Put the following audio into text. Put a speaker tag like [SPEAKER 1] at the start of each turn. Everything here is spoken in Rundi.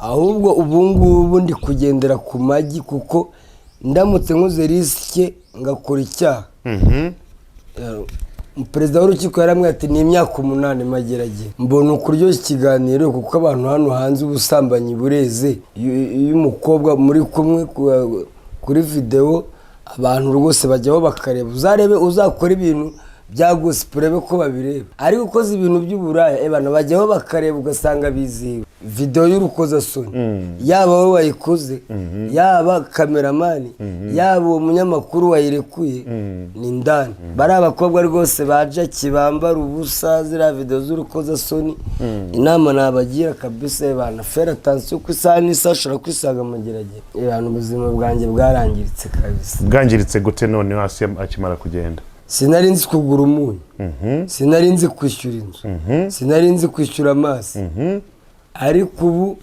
[SPEAKER 1] Ahubwo ubu ngubu ndi kugendera ku magi, kuko ndamutse nkoze risque ngakora icyaha, perezida w'urukiko yaramwe ati ni imyaka 8 Mageragere. Mbona ukuryoshya ikiganiro, kuko abantu hano hanze ubusambanyi bureze. Iyo umukobwa muri kumwe kuri videwo, abantu rwose bajyaho bakareba. Uzarebe, uzakora ibintu bya gossip, urebe ko babireba. Ariko ukoze ibintu by'uburaya, ebana, bajyaho bakareba, ugasanga bizihiwe. Videwo y'urukozasoni, yaba wowe wayikoze, yaba cameraman, yaba uwo munyamakuru wayirekuye, ni ndani. Bari abakobwa rwose ba Jackie bambara ubusa, ziriya videwo z'urukozasoni, inama nabagira kabisa, ebana, faire attention, ko isaha n'isaha ushobora kwisanga Mageragere. Ebana, ubuzima bwanjye bwarangiritse kabisa.
[SPEAKER 2] Bwangiritse gute noneho hasi akimara kugenda?
[SPEAKER 1] Sinari nzi kugura umunyu, sinari nzi kwishyura inzu, sinari nzi kwishyura amazi, ariko ubu